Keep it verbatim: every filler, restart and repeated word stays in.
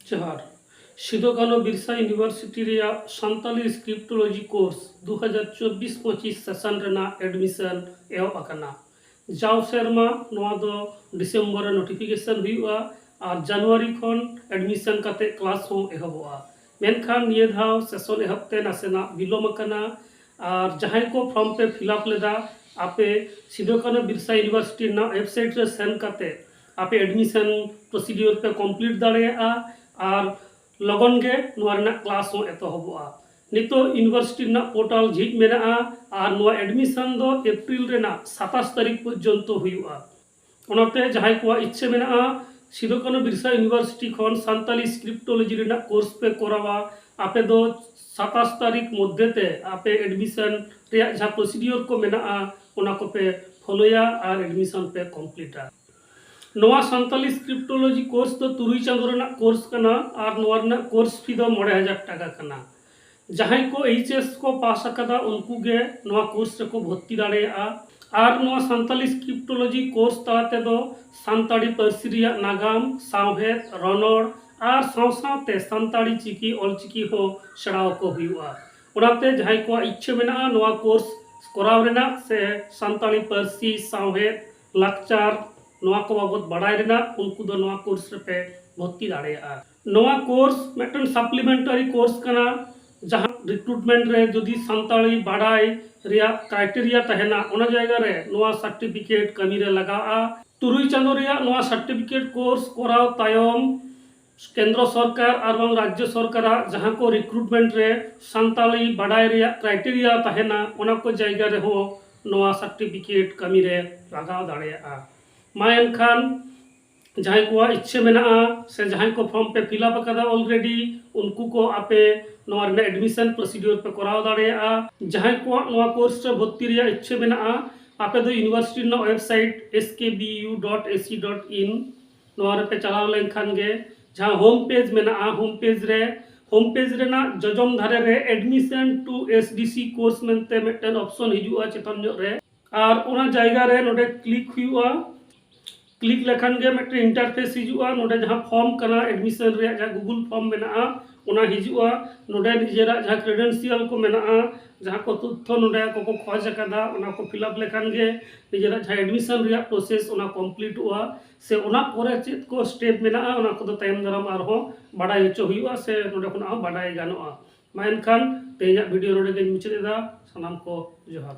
ᱡᱚᱦᱟᱨ᱾ ᱥᱤᱫᱩ ᱠᱟᱹᱱᱦᱩ ᱵᱤᱨᱥᱟ ᱤᱭᱩᱱᱤᱵᱷᱟᱨᱥᱤᱴᱤ ᱨᱮᱭᱟᱜ ᱥᱟᱱᱛᱟᱞᱤ ᱥᱠᱨᱤᱯᱴᱳᱞᱚᱡᱤ ᱠᱳᱨᱥ ᱫᱩ ᱦᱟᱡᱟᱨ ᱪᱚᱵᱵᱤᱥ ᱯᱚᱸᱪᱤᱥ ᱥᱮᱥᱚᱱ ᱨᱮᱱᱟᱜ ᱮᱰᱢᱤᱥᱚᱱ ᱮᱦᱚᱵ ᱟᱠᱟᱱᱟ᱾ ᱡᱟᱣ ᱥᱮᱨᱢᱟ ᱱᱚᱣᱟ ᱫᱚ ᱰᱤᱥᱮᱢᱵᱚᱨ ᱨᱮ ᱱᱳᱴᱤᱯᱷᱤᱠᱮᱥᱚᱱ ᱦᱩᱭᱩᱜᱼᱟ ᱟᱨ ᱡᱟᱱᱩᱣᱟᱨᱤ ᱠᱷᱚᱱ ᱮᱰᱢᱤᱥᱚᱱ ᱠᱟᱛᱮ ᱠᱞᱟᱥ ᱦᱚᱸ ᱮᱦᱚᱵᱚᱜᱼᱟ᱾ ᱢᱮᱱᱠᱷᱟᱱ ᱱᱤᱭᱟᱹ ᱫᱷᱟᱣ ᱥᱮᱥᱚᱱ ᱮᱦᱚᱵ ᱛᱮ ᱱᱟᱥᱮᱱᱟᱜ ᱵᱤᱞᱚᱢ ᱟᱠᱟᱱᱟ᱾ ᱟᱨ ᱡᱟᱦᱟᱸᱭ ᱠᱚ ᱯᱷᱚᱨᱢ ᱯᱮ ᱯᱷᱤᱞᱟᱯ ᱞᱮᱫᱟ, ᱟᱯᱮ ᱥᱤᱫᱩ ᱠᱟᱹᱱᱦᱩ ᱵᱤᱨᱥᱟ ᱤᱭᱩᱱᱤᱵᱷᱟᱨᱥᱤᱴᱤ ᱨᱮᱱᱟᱜ ᱣᱮᱵᱥᱟᱭᱤᱴ ᱨᱮ ᱥᱮᱱ ᱠᱟᱛᱮ ᱟᱯᱮ ᱮᱰᱢᱤᱥᱚᱱ ᱯᱨᱚᱥᱤᱰᱤᱭᱳᱨ ᱯᱮ ᱠᱚᱢᱯᱞᱤᱴ ᱫᱟᱲᱮᱭᱟᱜᱼᱟ᱾ ᱟᱨ ᱞᱚᱜᱚᱱ ᱜᱮ ᱱᱚᱣᱟ ᱨᱮᱱᱟᱜ ᱠᱞᱟᱥ ᱦᱚᱸ ᱮᱛᱚᱦᱚᱵᱚᱜᱼᱟ᱾ ᱱᱤᱛᱚᱜ ᱤᱭᱩᱱᱤᱵᱷᱟᱨᱥᱤᱴᱤ ᱨᱮᱱᱟᱜ ᱯᱳᱨᱴᱟᱞ ᱡᱷᱤᱡ ᱢᱮᱱᱟᱜᱼᱟ ᱟᱨ ᱱᱚᱣᱟ ᱮᱰᱢᱤᱥᱚᱱ ᱫᱚ ᱮᱯᱨᱤᱞ ᱨᱮᱱᱟᱜ ᱥᱟᱛᱟᱥ ᱛᱟᱹᱨᱤᱠᱷ ᱯᱚᱨᱡᱚᱱᱛᱚ ᱦᱩᱭᱩᱜᱼᱟ᱾ ᱚᱱᱟᱛᱮ ᱡᱟᱦᱟᱸᱭ ᱠᱚᱣᱟᱜ ᱤᱪᱪᱷᱟᱹ ᱢᱮᱱᱟᱜᱼᱟ ᱥᱤᱫᱩ ᱠᱟᱹᱱᱦᱩ ᱵᱤᱨᱥᱟ ᱤᱭᱩᱱᱤᱵᱷᱟᱨᱥᱤᱴᱤ ᱠᱷᱚᱱ ᱥᱟᱱᱛᱟᱞᱤ ᱥᱠᱨᱤᱯᱴᱳᱞᱚᱡᱤ ᱨᱮᱱᱟᱜ ᱠᱳᱨᱥ ᱯᱮ ᱠᱚᱨᱟᱣᱟ, ᱟᱯᱮ ᱫᱚ ᱥᱟᱛᱟᱥ ᱛᱟᱹᱨᱤᱠᱷ ᱢᱚᱫᱽᱫᱷᱮ ᱛᱮ ᱟᱯᱮ ᱮᱰᱢᱤᱥᱚᱱ ᱨᱮᱭᱟᱜ ᱡᱟᱦᱟᱸ ᱯᱨᱚᱥᱤᱰᱤᱭᱳᱨ ᱠᱚ ᱢᱮᱱᱟᱜᱼᱟ, ᱚᱱᱟ ᱠᱚᱯᱮ ᱯᱷᱚᱞᱳᱭᱟ ᱟᱨ ᱮᱰᱢᱤᱥᱚᱱ ᱯᱮ ᱠᱚᱢᱯᱞᱤᱴᱟ᱾ ᱱᱚᱣᱟ ᱥᱟᱱᱛᱟᱞᱤ ᱥᱠᱨᱤᱯᱴᱳᱞᱚᱡᱤ ᱠᱳᱨᱥ ᱫᱚ ᱛᱩᱨᱩᱭ ᱪᱟᱸᱫᱳ ᱨᱮᱱᱟᱜ ᱠᱳᱨᱥ ᱠᱟᱱᱟ ᱟᱨ ᱱᱚᱣᱟ ᱨᱮᱱᱟᱜ ᱠᱳᱨᱥ ᱯᱷᱤ ᱫᱚ ᱢᱚᱬᱮ ᱦᱟᱡᱟᱨ ᱴᱟᱠᱟ ᱠᱟᱱᱟ᱾ ᱡᱟᱦᱟᱸᱭ ᱠᱚ ᱮᱭᱤᱪ ᱮᱥ ᱠᱚ ᱯᱟᱥ ᱟᱠᱟᱫᱟ, ᱩᱱᱠᱩ ᱜᱮ ᱱᱚᱣᱟ ᱠᱳᱨᱥ ᱨᱮᱠᱚ ᱵᱷᱚᱨᱛᱤ ᱫᱟᱲᱮᱭᱟᱜᱼᱟ᱾ ᱟᱨ ᱱᱚᱣᱟ ᱥᱟᱱᱛᱟᱞᱤ ᱥᱠᱨᱤᱯᱴᱳᱞᱚᱡᱤ ᱠᱳᱨᱥ ᱛᱟᱞᱟ ᱛᱮᱫᱚ ᱥᱟᱱᱛᱟᱲᱤ ᱯᱟᱹᱨᱥᱤ ᱨᱮᱭᱟᱜ ᱱᱟᱜᱟᱢ, ᱥᱟᱶᱦᱮᱫ, ᱨᱚᱱᱚᱲ ᱟᱨ ᱥᱟᱶ ᱥᱟᱶᱛᱮ ᱥᱟᱱᱛᱟᱲᱤ ᱪᱤᱠᱤ ᱚᱞᱪᱤᱠᱤ ᱦᱚᱸ ᱥᱮᱬᱟ ᱟᱠᱚ ᱦᱩᱭᱩᱜᱼᱟ᱾ ᱚᱱᱟᱛᱮ ᱡᱟᱦᱟᱸᱭ ᱠᱚᱣᱟᱜ ᱤᱪᱪᱷᱟᱹ ᱢᱮᱱᱟᱜᱼᱟ ᱱᱚᱣᱟ ᱠᱳᱨᱥ ᱠᱚᱨᱟᱣ ᱨᱮᱱᱟᱜ ᱥᱮ ᱥᱟᱱᱛᱟᱲᱤ ᱯᱟᱹᱨᱥᱤ, ᱥᱟᱶᱦᱮᱫ, ᱞᱟᱠᱪᱟᱨ, ᱱᱚᱣᱟ ᱠᱚ ᱵᱟᱵᱚᱛ ᱵᱟᱲᱟᱭ ᱨᱮᱱᱟᱜ, ᱩᱱᱠᱩ ᱫᱚ ᱱᱚᱣᱟ ᱠᱳᱨᱥ ᱨᱮᱯᱮ ᱵᱷᱚᱨᱛᱤ ᱫᱟᱲᱮᱭᱟᱜᱼᱟ᱾ ᱱᱚᱣᱟ ᱠᱳᱨᱥ ᱢᱤᱫᱴᱮᱱ ᱥᱟᱯᱞᱤᱢᱮᱱᱴᱟᱨᱤ ᱠᱳᱨᱥ ᱠᱟᱱᱟ, ᱡᱟᱦᱟᱸ ᱨᱤᱠᱨᱩᱴᱢᱮᱱᱴ ᱨᱮ ᱡᱩᱫᱤ ᱥᱟᱱᱛᱟᱲᱤ ᱵᱟᱲᱟᱭ ᱨᱮᱭᱟᱜ ᱠᱨᱟᱭᱴᱮᱨᱤᱭᱟ ᱛᱟᱦᱮᱱᱟ, ᱚᱱᱟ ᱡᱟᱭᱜᱟ ᱨᱮ ᱱᱚᱣᱟ ᱥᱟᱨᱴᱤᱯᱷᱤᱠᱮᱴ ᱠᱟᱹᱢᱤ ᱨᱮ ᱞᱟᱜᱟᱜᱼᱟ᱾ ᱛᱩᱨᱩᱭ ᱪᱟᱸᱫᱳ ᱨᱮᱭᱟᱜ ᱱᱚᱣᱟ ᱥᱟᱨᱴᱤᱯᱷᱤᱠᱮᱴ ᱠᱳᱨᱥ ᱠᱚᱨᱟᱣ ᱛᱟᱭᱚᱢ ᱠᱮᱱᱫᱨᱚ ᱥᱚᱨᱠᱟᱨ ᱟᱨ ᱵᱟᱝ ᱨᱟᱡᱽᱡᱚ ᱥᱚᱨᱠᱟᱨᱟᱜ ᱡᱟᱦᱟᱸ ᱠᱚ ᱨᱤᱠᱨᱩᱴᱢᱮᱱᱴ ᱨᱮ ᱥᱟᱱᱛᱟᱲᱤ ᱵᱟᱰᱟᱭ ᱨᱮᱭᱟᱜ ᱠᱨᱟᱭᱴᱮᱨᱤᱭᱟ ᱛᱟᱦᱮᱱᱟ, ᱚᱱᱟ ᱠᱚ ᱡᱟᱭᱜᱟ ᱨᱮᱦᱚᱸ ᱱᱚᱣᱟ ᱥᱟᱨᱴᱤᱯᱷᱤᱠᱮᱴ ᱠᱟᱹᱢᱤ ᱨᱮ ᱞᱟᱜᱟᱣ ᱫᱟᱲᱮᱭᱟᱜᱼᱟ᱾ ᱢᱟ ᱮᱱᱠᱷᱟᱱ ᱡᱟᱦᱟᱸᱭ ᱠᱚᱣᱟᱜ ᱤᱪᱪᱷᱟᱹ ᱢᱮᱱᱟᱜᱼᱟ ᱥᱮ ᱡᱟᱦᱟᱸᱭ ᱠᱚ ᱯᱷᱚᱨᱢ ᱯᱮ ᱯᱷᱤᱞᱟᱯ ᱟᱠᱟᱫᱟ ᱚᱞᱨᱮᱰᱤ, ᱩᱱᱠᱩ ᱠᱚ ᱟᱯᱮ ᱱᱚᱣᱟ ᱨᱮᱱᱟᱜ ᱮᱰᱢᱤᱥᱚᱱ ᱯᱨᱚᱥᱤᱰᱤᱭᱳᱨ ᱯᱮ ᱠᱚᱨᱟᱣ ᱫᱟᱲᱮᱭᱟᱜᱼᱟ᱾ ᱡᱟᱦᱟᱸᱭ ᱠᱚᱣᱟᱜ ᱱᱚᱣᱟ ᱠᱳᱨᱥ ᱨᱮ ᱵᱷᱚᱨᱛᱤ ᱨᱮᱭᱟᱜ ᱤᱪᱪᱷᱟᱹ ᱢᱮᱱᱟᱜᱼᱟ, ᱟᱯᱮ ᱫᱚ ᱤᱭᱩᱱᱤᱵᱷᱟᱨᱥᱤᱴᱤ ᱨᱮᱱᱟᱜ website S K B U dot A C dot in ᱱᱚᱣᱟ ᱨᱮᱯᱮ ᱪᱟᱞᱟᱣ ᱞᱮᱱᱠᱷᱟᱱ ᱜᱮ ᱡᱟᱦᱟᱸ ᱦᱳᱢ ᱯᱮᱡᱽ ᱢᱮᱱᱟᱜᱼᱟ, ᱦᱳᱢ ᱯᱮᱡᱽ ᱨᱮ, ᱦᱳᱢ ᱯᱮᱡᱽ ᱨᱮᱱᱟᱜ ᱡᱚᱡᱚᱢ ᱫᱷᱟᱨᱮ ᱨᱮ Admission to S D C Course ᱢᱮᱱᱛᱮ ᱢᱤᱫᱴᱮᱱ ᱚᱯᱥᱚᱱ ᱦᱤᱡᱩᱜᱼᱟ ᱪᱮᱛᱟᱱ ᱧᱚᱜ ᱨᱮ, ᱟᱨ ᱚᱱᱟ ᱡᱟᱭᱜᱟ ᱨᱮ ᱱᱚᱰᱮ ᱠᱞᱤᱠ ᱦᱩᱭᱩᱜᱼᱟ᱾ ᱠᱞᱤᱠ ᱞᱮᱠᱷᱟᱱ ᱜᱮ ᱢᱤᱫᱴᱮᱱ ᱤᱱᱴᱟᱨᱯᱷᱮᱥ ᱦᱤᱡᱩᱜᱼᱟ᱾ ᱱᱚᱰᱮ ᱡᱟᱦᱟᱸ ᱯᱷᱚᱨᱢ ᱠᱟᱱᱟ, ᱮᱰᱢᱤᱥᱚᱱ ᱨᱮᱭᱟᱜ ᱡᱟᱦᱟᱸ ᱜᱩᱜᱩᱞ ᱯᱷᱚᱨᱢ ᱢᱮᱱᱟᱜᱼᱟ, ᱚᱱᱟ ᱦᱤᱡᱩᱜᱼᱟ᱾ ᱱᱚᱰᱮ ᱱᱤᱡᱮᱨᱟᱜ ᱡᱟᱦᱟᱸ ᱠᱨᱮᱰᱮᱱᱥᱤᱭᱟᱞ ᱠᱚ ᱢᱮᱱᱟᱜᱼᱟ, ᱡᱟᱦᱟᱸ ᱠᱚ ᱛᱚᱛᱛᱷᱚ ᱱᱚᱰᱮ ᱠᱚᱠᱚ ᱠᱷᱚᱡᱽ ᱟᱠᱟᱫᱟ, ᱚᱱᱟ ᱠᱚ ᱯᱷᱤᱞᱟᱯ ᱞᱮᱠᱷᱟᱱ ᱜᱮ ᱱᱤᱡᱮᱨᱟᱜ ᱡᱟᱦᱟᱸ ᱮᱰᱢᱤᱥᱚᱱ ᱨᱮᱭᱟᱜ ᱯᱨᱚᱥᱮᱥ, ᱚᱱᱟ ᱠᱚᱢᱯᱞᱤᱴᱚᱜᱼᱟ᱾ ᱥᱮ ᱚᱱᱟ ᱯᱚᱨᱮ ᱪᱮᱫ ᱠᱚ ᱥᱴᱮᱯ ᱢᱮᱱᱟᱜᱼᱟ, ᱚᱱᱟ ᱠᱚᱫᱚ ᱛᱟᱭᱚᱢ ᱫᱟᱨᱟᱢ ᱟᱨᱦᱚᱸ ᱵᱟᱰᱟᱭ ᱦᱚᱪᱚ ᱦᱩᱭᱩᱜᱼᱟ, ᱥᱮ ᱱᱚᱰᱮ ᱠᱷᱚᱱᱟᱜ ᱦᱚᱸ ᱵᱟᱰᱟᱭ ᱜᱟᱱᱚᱜᱼᱟ᱾ ᱢᱟ ᱮᱱᱠᱷᱟᱱ ᱛᱮᱦᱮᱧᱟᱜ ᱵᱷᱤᱰᱤᱭᱳ ᱱᱚᱰᱮ ᱜᱮᱧ ᱢᱩᱪᱟᱹᱫ ᱮᱫᱟ᱾ ᱥᱟᱱᱟᱢ ᱠᱚ ᱡᱚᱦᱟᱨ᱾